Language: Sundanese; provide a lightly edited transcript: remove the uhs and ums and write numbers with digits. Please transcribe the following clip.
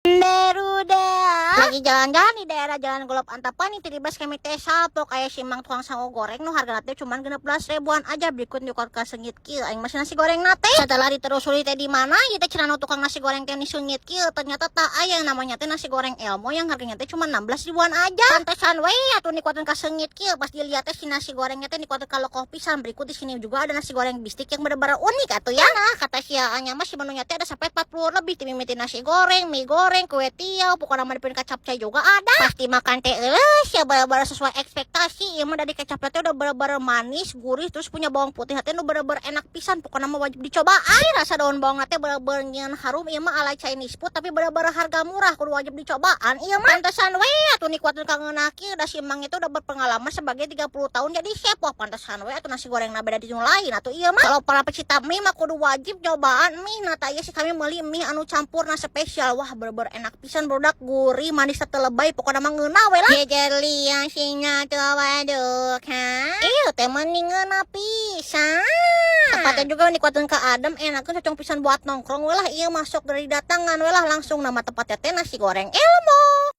Barudak. Lagi jalan-jalan di daerah Jalan Golop Antapani, tiba-tiba kami teh salpok kayak si mang tukang sangu goreng nu harga teh cuman 16 ribuan aja. Berikut nyukor ka seungit kieu aing masih nasi goreng nate. Setelah ditelusuri teh di mana ieu teh cenah nu tukang nasi goreng teh seungit kieu, ternyata tak aya yang namanya teh nasi goreng Elmo yang harganya teh cuma 16 ribuan aja. Pantesan we atuh nikuatin ka seungit kieu, pas dilihat teh si nasi gorengnya teh nikuatin ka lokoh pisan. Berikut di sini juga ada nasi goreng bistik yang bener-bener unik atuh ya. Nah, kata si Anya mah si menunya teh ada sampai 40 lebih, timimiti nasi goreng, mie goreng, kue tiaw, pokoknya mah dipin capcay juga ada. Pasti makan teh eueuh ya bener-bener sesuai ekspektasi. Ieu mah dari kecapnya teh udah bener-bener manis, gurih, terus punya bawang putih teh nu bener-bener enak pisan. Pokoknya mah wajib dicoba. Ai rasa daun bawang teh bener-bener nyeun harum. Ieu mah ala Chinese food tapi bener-bener harga murah, kudu wajib dicobaan. Ieu mah pantesan we atuh nikuatin ka ngeunah kieu, da si Mang itu udah berpengalaman sebagai 30 tahun jadi chef. Wah, pantesan we atuh nasi goreng beda di nu lain atuh ieu mah. Kalau para pecinta mie mah kudu wajib cobaan mie. Nah, tah ieu sih kami meuli mie anu campur nah spesial. Wah, bener-bener enak pisan, produk gurih, manis teu lebay, pokoknya mah ngeunah we lah. Jejeli yang sinya tuh waduh kan. Iya teh mending ngeunah pisan. Tempatnya juga nikuatin ke adem, enak kan, cocok pisan buat nongkrong we lah. Iya masuk dari datangan we lah langsung, nama tempatnya teh Nasi Goreng Elmo.